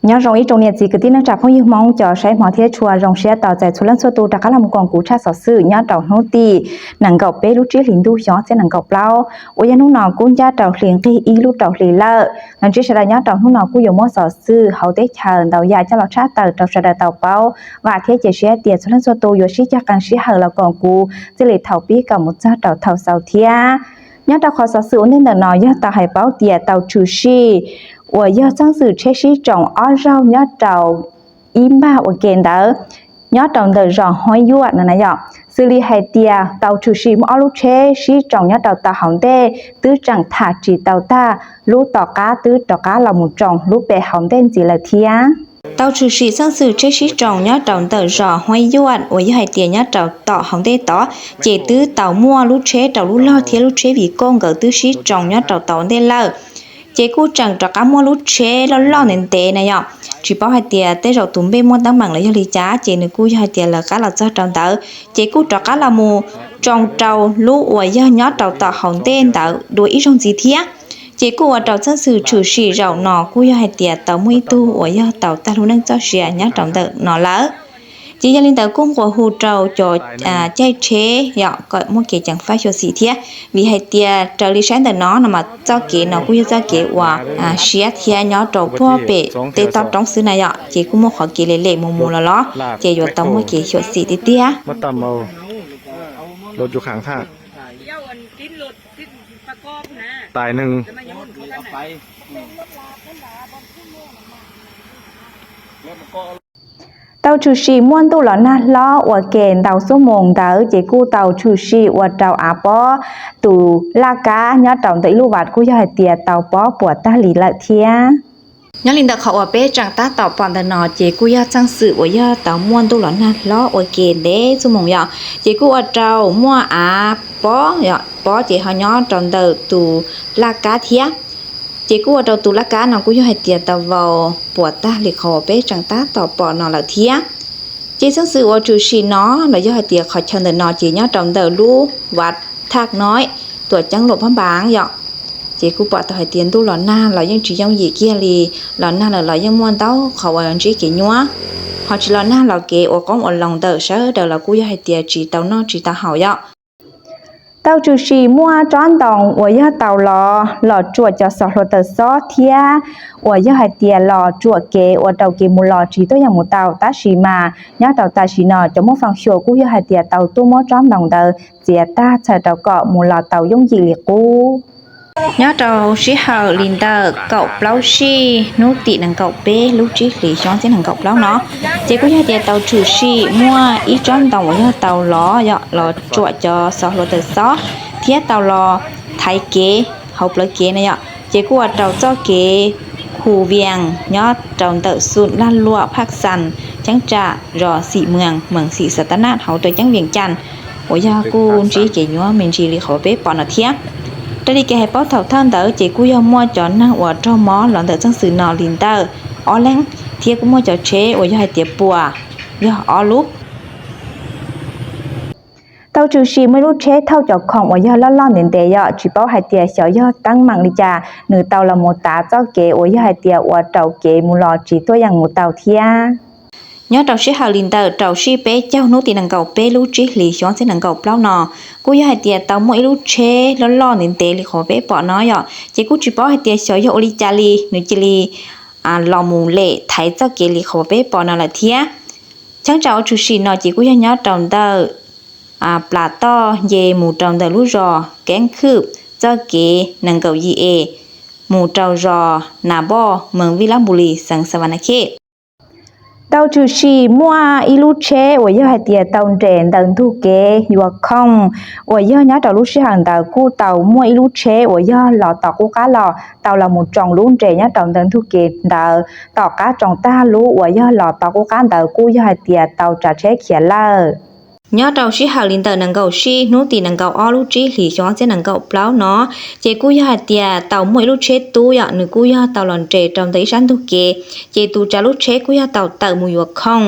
Nyob zoo ib tsoom niam txiv kwv tij neej tsa phooj ywg Hmoob cov saib hmov thiab tshua, zoo siab tos txais txhua leej txhua tus rov qab los mus koom kuv tshaj xov xwm nyob rau hnub tim nees nkaum peb lub tsib hlis ntuj xyoo ob txhiab nees nkaum plaub, uas yog hnub no kuj ncaj rau hli nqig ib lub rau hli lawm. Los ntsib sawv daws nyob rau hnub no kuj yuav muab xov xwm hauv teb chaws ntau yam coj los tshaj tawm rau sawv daws tau paub, vam thiab cia siab tias txhua leej txhua tus yuav sib cog qee sij hawm los koom kuv txij li thaum pib kom mus txog rau thaum xaus thiab. Nyob rau qhov xov xwm ua ntej ntawm no yog tau hais paub tias tau tshwm sim uas yog txheej xwm tsheb sib tsoom ob zaug nyob rau ib npag ua ke ntawd, nyob rau ntawm zos Huab Yuaj no na yom, xws li hais tias tau tshwm sim muaj ob lub tsheb sib tsoom nyob rau tom hauv ntej twb tseem tham tsis tau tag, lub tom qab twb rov qab los mus tsoom lub pem hauv ntej ntxiv lawm thiab. Tau tshwm sim txheej xwm tsheb sib tsoom nyob rau ntawm zos Huab Yuaj uas yog hais tias nyob rau tom hauv ntej tod, ces twb tau muaj lub tsheb rau lub log thiab lub tsheb vim koj nkawd twb sib tsoom nyob rau tom ntej lawm. Ces kuj tseem rov qab muaj lub tsheb loj loj ntev ntev na yom, tsis paub hais tias tej zaum tus npej muaj teeb meem los yog li cas, ces nws kuj yog hais tias lawv qab los txog rau ntawd, ces kuj rov qab los mus tsoom rau lub uas yog nyob rau tom hauv ntej ntawd dua ib zaug ntxiv thiab. Ces kuj ua rau txheej xwm tshwm sim zaum no kuj yog hais tias tau muaj ib tug uas yog tau tag lub neej txoj sia nyob rau ntawm no lawm. Ces yog li ntawd kuj nqua hu rau cov caij tsheb yom kom muaj kev ceev faj xyuam xim thiab, vim hais tias raws li saib ntawm no no mas txoj kev no kuj yog txoj kev uas siab thiab nyob rau puag pem tej toj roob xwb na yom, ces kuj muaj qhov kev lem lem mus mus los los, ces yuav tau muaj kev xyuam xim tiag tiag. Tau tshwm sim muaj ntuj los nag hlob ua ke ntau xuab moos ntawd ces kuj tau tshwm sim ua rau av pob tus laj kab nyob rau ntawm ib lub vaj kuj yog hais tias tau pob puas tag li lawm thiab. Nyob li ntawm qhov uas peb tseem tab tom pom ntawm no ces kuj yog txheej xwm uas yog tau muaj ntuj los nag hlob ua ke ntev xuab moos yom, ces kuj ua rau muaj av pob, pob ces ho nyob rau ntawm tus laj kab thiab. Ces kuj ua rau tus laj kab no kuj yog hais tias tau vau puas tag li qhov uas peb tseem tab tom pom no lawm thiab. Ces txheej xwm uas tshwm sim no los yog hais tias qhov chaw ntawm no ces nyob rau ntawm lub vaj Thaj Noi, tuam ceeb Luam Phab Npas yom. Ces kuj pom tau hais tias ntuj los nag los yeej tsis yooj yim kiag li, los nag lawm los yeej muaj ntau qhov uas ntsib kev nyuab, ho tsis los nag los kev ua qoob ua loo ntawm sawv daws los kuj yog hais tias tsis tau noj tsis tau haus yom. Tau tshwm sim muaj tsob ntoo uas yog tau los los tsuam cov xov hluav taws xob thiab uas yog hais tias los tsuam kev ua rau kev mus los tsis tuaj yeem mus tau, tab sis mas nyob rau tam sim no cov muaj feem xyuam kuj yog hais tias tau tuaj muab tsob ntoo ntawd txiav tag txhawm rau kom mus los tau yooj yim li qub. Nyob rau sij hawm li ntawm kaum plaub sij hnub tim nees nkaum peb lub tsib hlis xyoo ob txhiab nees nkaum plaub no, ces kuj yog hais tias tau tshwm sim muaj ib tsob ntoo uas yog tau los yom los tsuam cov xov hluav taws xob thiab tau los thaiv kev hauv plawv kev na yom, ces kuj ua rau txoj kev Khu Vias nyob rau ntawm xum Laj Luam Phaj Xas, cheeb tsam zos Xim Mws, mees Xim Xas Tas Naj hauv rau ceeb Vias Cas uas yog kuj ntsib kev nyuab me ntsis li qhov peb pom no thiab. Raws li kev hais paub thaum thawj ntawd ces kuj yog muaj cov neeg uas raug mob los ntawm txheej xwm no li ntawm ob leeg, thiab kuj muaj cov tsheb uas yog hais tias puas yog ob lub. Tau tshwm sim muaj ib lub tsheb thauj cov khoom uas yog loj loj ntev ntev yom, tsis paub hais tias xyov yog teeb meem li cas nws tau los mus tav txoj kev uas yog hais tias ua rau kev mus los tsis tuaj yeem mus tau thiab. Nyob rau sij hawm li ntawm rau sij peb caug hnub tim nees nkaum peb lub tsib hlis xyoo ob txhiab nees nkaum plaub no, kuj yog hais tias tau muaj ib lub tsheb loj loj ntev ntev li qhov peb pom no yom, ces kuj tsis paub hais tias xyov yog ua li cas li nws cia li los mus lem thaiv txoj kev li qhov peb pom no lawm thiab. Cheeb tsam uas tshwm sim no ces kuj yog nyob rau ntawm plas toj nce mus rau ntawm lub zos Keeb Khwm, txoj kev nees nkaum yim es mus rau zos Nas Npoj, mees Vij Laj Npus Lis, xeev Xas Vas Nas Khej. Tau tshwm sim muaj ib lub tsheb uas yog hais tias tau nres ntawm ntug kev yuav khoom uas yog nyob rau lub sij hawm ntawd kuj tau muaj ib lub tsheb uas yog los tom qub qab los tau los mus tsoo lub nres nyob rau ntawm ntug kev ntawd, tom qab tsoo tag lub uas yog los tom qub qab ntawd kuj yog hais tias tau tsav tsheb khiav lawm. Nyob rau sij hawm li ntawm nees nkaum sij hnub tim nees nkaum ob lub tsib hlis xyoo ob txhiab nees nkaum plaub no, ces kuj yog hais tias tau muaj ib lub tsheb tub yom, nws kuj yog tau los nres rau ntawm ib sab ntug kev, ces tus tsav lub tsheb kuj yog tau tawm mus yuav khoom.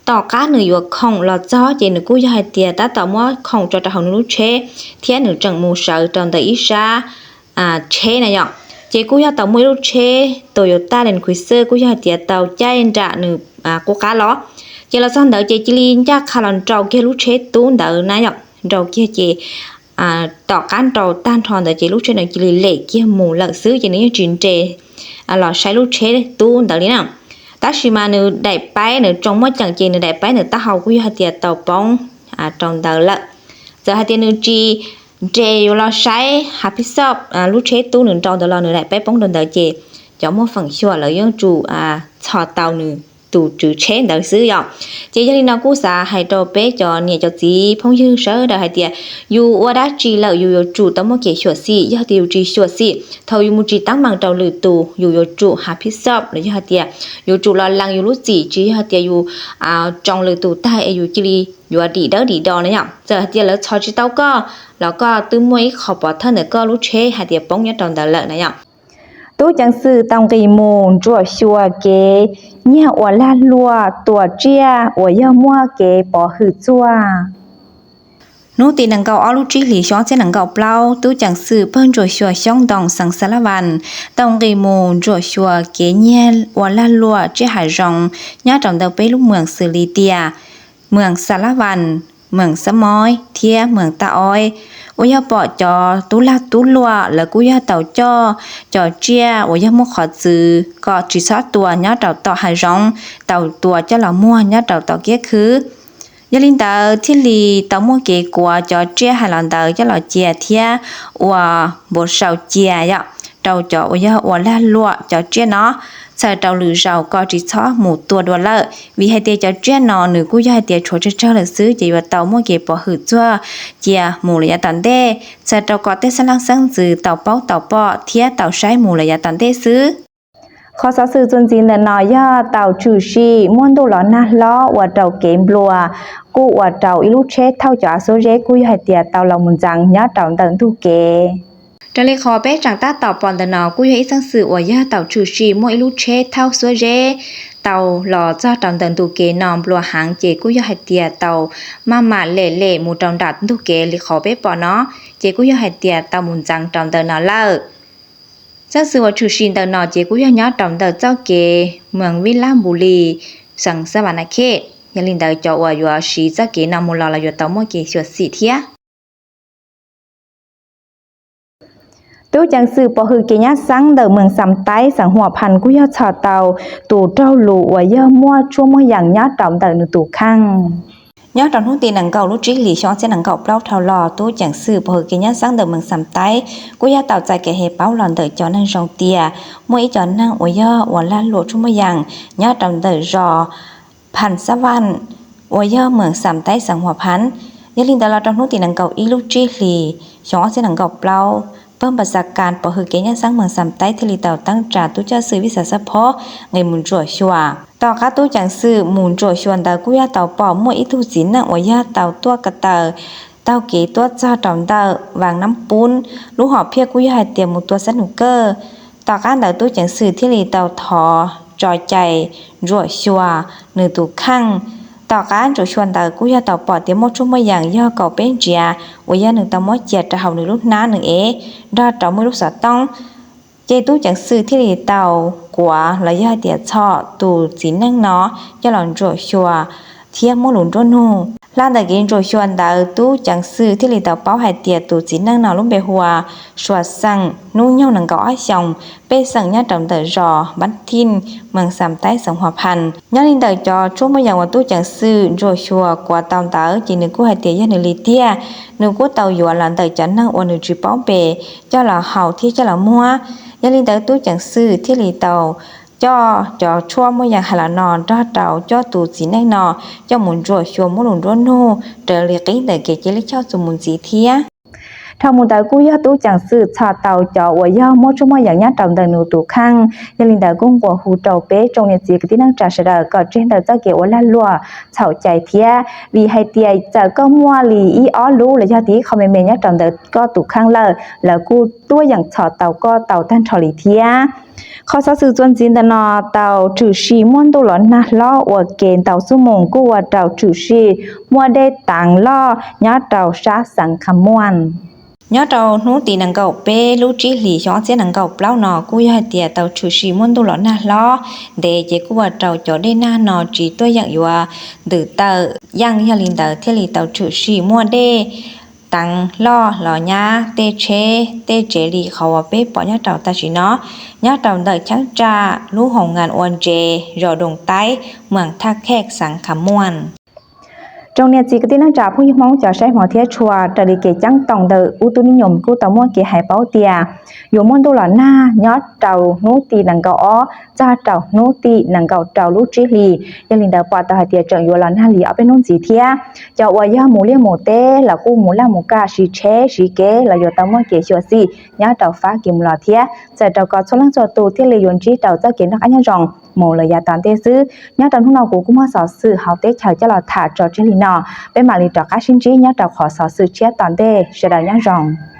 Tom qab nws yuav khoom los txog ces nws kuj yog hais tias tab tom muab khoom tso rau hauv nws lub tsheb thiab nws tseem mus sawv rau ntawm ib sab tsheb na yom. Ces kuj yog tau muaj ib lub tsheb Toyota Land Cruiser kuj yog hais tias tau caij nram nws qub qab los. Ces los txog ntawd ces cia li ncaj qha los nrau kiag lub tsheb tub ntawd na yom, nrau kiag ces tom qab nrau tag nrho ntawd ces lub tsheb ntawd cia li lem kiag mus lawm xwb, ces nws yeej tsis nres los saib lub tsheb tub ntawd li na. Tab sis mas nws daim paib nws tsoo muaj ceem ces nws daim paib ntawm taub hau kuj yog hais tias tau poob rau ntawd lawm. Txawm hais tias nws tsis nres yuav los saib hav phij xoj lub tsheb tub nws nrau ntawd los nws daim paib poob rau ntawd ces cov muaj feem xyuam lawv yeej tsum txhos tau nws tus tswv tsheb ntawd xwb yom. Ces yog li no kuj xav hais rau peb cov niam cov txiv phooj ywg sawv daws hais tias yus ua dab tsi lawm yus yuav tsum tau muaj kev xyuam xim. Yog tias yus tsis xyuam xim, thaum yus mus tsis teeb meem rau lwm tus yus yuav tsum hav phij xoj los yog hais tias yuav tsum los lees yus lub txim, tsis yog hais tias yus tsoo lwm tus tag es yus cia li yuav dim dawb dim do na yom. Txawm hais tias lawv txhos tsis tau koj los koj twb muaj ib qho pov thawj ntawm koj lub tsheb hais tias poob nyob rau ntawd lawm na yom. Tub ceev xwm tau nqis mus ntsuam xyuas kev nyiag ua lag luam tua tsiaj uas yog muaj kev pov hwm txuaj. Hnub tim nees nkaum ob lub tsib hlis xyoo ob txhiab nees nkaum plaub, tub ceev xwm pawg ntsuam xyuas xyoob ntoo xeev Xas Las Vas tau nqis mus ntsuam xyuas kev nyiag ua lag luam tsiaj hav zoov nyob rau ntawm peb lub mweem xws li tias mweem Xas Las Vas, mweem Xab Moib thiab mweem Taj Oib, uas yog pom cov tub lag tub luam lawv kuj yog tau coj cov tsiaj uas yog muaj qhov txwv kom tsis txhob tua nyob rau tom hav zoov, tau tua coj los muag nyob rau tom kiab khw. Yog li ntawd thiaj li tau muaj kev kuav cov tsiaj hais los ntawd coj los cia thiab ua npau sau cia yom rau cov uas yog ua lag luam cov tsiaj no, txhawm rau lwm zaus kom tsis txhob mus tua dua lawm, vim hais tias cov tsiaj no nws kuj yog hais tias tshuav tsawg tsawg lawm xwb ces yuav tau muaj kev pov hwm txuaj cia mus lawm yav tom ntej, txhawm rau kom tej xeeb leej xeeb ntxwv tau paub tau pom thiab tau saib mus lawm yav tom ntej xwb. Qhov xov xwm txuas ntxiv ntawm no yog tau tshwm sim muaj ntuj los nag hlob ua rau kev nplua, kuj ua rau ib lub tsheb thauj cov av xuab zeb kuj yog hais tias tau los mus ntxeev nyob rau ntawm ntug kev. Raws li qhov peb tseem tab tom pom ntawm no kuj yog ib xeeb xwm uas yog tau tshwm sim muaj ib lub tsheb thauj xuab zeb tau los txog rau ntawm ntug kev no nplua heev ces kuj yog hais tias tau maj mam lem lem mus rau nram ntug kev li qhov peb pom no, ces kuj yog hais tias tau mus ntxeev rau ntawm no lawm. Xeeb xwm uas tshwm sim ntawm no ces kuj yog nyob rau ntawm txoj kev mweem Vib Lab Npus Lis, xeev Xab Vas Nas Khej. Yog li ntawd cov uas yuav siv txoj kev no mus los los yuav tau muaj kev xyuam xim thiab. Tub ceev xwm pov hwm kev nyab xeeb ntawm mweem Xam Taib xeev Huam Phas kuj yog txhos tau tus raug lus uas yog muaj tshuaj muaj yees nyob rau ntawm nws tus kheej. Nyob rau hnub tim nees nkaum lub tsib hlis xyoo ob txhiab nees nkaum plaub dhau los, tub ceev xwm pov hwm kev nyab xeeb ntawm mweem Xam Taib kuj yog tau txais kev hais paub los ntawm cov neeg zoo tias muaj ib co neeg uas yog ua lag luam tshuaj muaj yees nyob rau ntawm zos Phas Xab Vaj uas yog mweem Xam Taib xeev Huam Phas. Yog li ntawd los rau hnub tim nees nkaum ib lub tsib hlis xyoo ob txhiab nees nkaum plaub, pawg npam xas kas pov hwm kev nyab xeeb mweem Xam Taib thiaj li tau teeb tsa tub ceev xwm Vij Xas Xab Phob nqis mus ntsuam xyuas. Tom qab tub ceev xwm mus ntsuam xyuas ntawd kuj yog tau pom muaj ib tug txiv neej uas yog tau tuaj ko taw taug kev tuaj txog rau ntawm Vas Nab Pub, lub hom phiaj kuj yog hais tias mus tua xab nus kawj. Tom qab ntawd tub ceev xwm thiaj li tau thov tso cai ntsuam xyuas nws tus kheej. Tom qab ntsuam xyuas ntawd kuj yog tau pom tias muaj tshuaj muaj yees yog kaum peb ntsiav uas yog nws tau muab cia rau hauv nws lub hnab nws ev nrog rau muaj ib lub xov tooj. Ces tub ceev xwm thiaj li tau kuav los yog hais tias txhom tus txiv neej no coj los ntsuam xyuas thiab muab lus nruab nug. Hla ntawm kev ntsuam xyuas ntawd tub ceev xwm thiaj li tau paub hais tias tus txiv neej no lub npe hu ua Suav Xeem, hnub nyoog nees nkaum ob xyoos, pej xeem nyob rau ntawm zos Npab Thij, mweem Xam Taib xeev Huam Phas. Nyob li ntawm cov tshuaj muaj yees uas tub ceev xwm ntsuam xyuas kuav tau ntawd ces nws kuj hais tias yog nws li tiag, nws kuj tau yuav los ntawm cov neeg uas nws tsis paub npe coj los haus thiab coj los muag. Yog li ntawd tub ceev xwm thiaj li tau coj cov tshuaj muaj yees hais los no nrog rau coj tus txiv neej no coj mus ntsuam xyuas muab lus nruab nug raws li qib ntawm kev cia li choj txuas mus ntxiv thiab. Dhau mus ntawd kuj yog tub ceev xwm txhom tau cov uas yog muaj tshuaj muaj yees nyob rau ntawm nws tus kheej. Yog li ntawd kuj nqua hu rau peb tsoom niam txiv kwv tij neej tsa sawv daws kom tseg ntawm txoj kev ua lag luam txhaum cai thiab, vim hais tias txawm koj muaj li ib ob lub los yog tib qho me me nyob rau ntawm koj tus kheej lawm, lawv kuj tuaj yeem txhom tau koj tau tag nrho li thiab. Qhov xov xwm txuas ntxiv ntawm no tau tshwm sim muaj ntuj los nag hlob ua ke ntau xuab moos kuj ua rau tshwm sim muaj dej teev loj nyob rau sab xeev Kham Muam. Nyob rau hnub tim nees nkaum peb lub tsib hlis xyoo ob txhiab nees nkaum plaub no kuj yog hais tias tau tshwm sim muaj ntuj los nag hlob ntev ces kuj ua rau cov dej nag no tsis tuaj yeem yuav ntws tawm yeej, yog li ntawd thiaj li tau tshwm sim muaj dej teev loj los nyab tej tsheb tej tsev li qhov uas peb pom nyob rau tam sim no nyob rau ntawm cheeb tsam lub hoos nkas ua ntses zos Doos Taib, moos Thaj Khej, xeev Kham Muam. Tsoom niam txiv kwv tij neej tsa phooj ywg Hmoob cov saib hmov thiab tshua, raws li kev ceeb toom ntawm ub tub nib nyom kuj tau muaj kev hais paub tias yuav muaj ntuj los nag nyob rau hnub tim nees nkaum ob txog rau hnub tim nees nkaum rau lub tsib hlis. Yog li ntawd pom tau hais tias tseem yuav los nag li ob peb hnub ntxiv thiab. Cov uas yog mus liaj mus teb los kuj mus laj mus kaj, siv tsheb siv kev los yuav tau muaj kev xyuam xim nyob rau fab kis mus los thiab. Txawm rau kom txhua leej txhua tus thiaj li yuav ntsib rau txoj kev noj qab nyob zoo mus lawm yav tom ntej xwb. Nyob rau hnub no kuv kuj muaj xov xwm hauv teb chaws coj los tham tso tseg li no, peb mam li rov qab sib ntsib nyob rau qhov xov xwm tshiab tom ntej, sawv daws nyob zoo.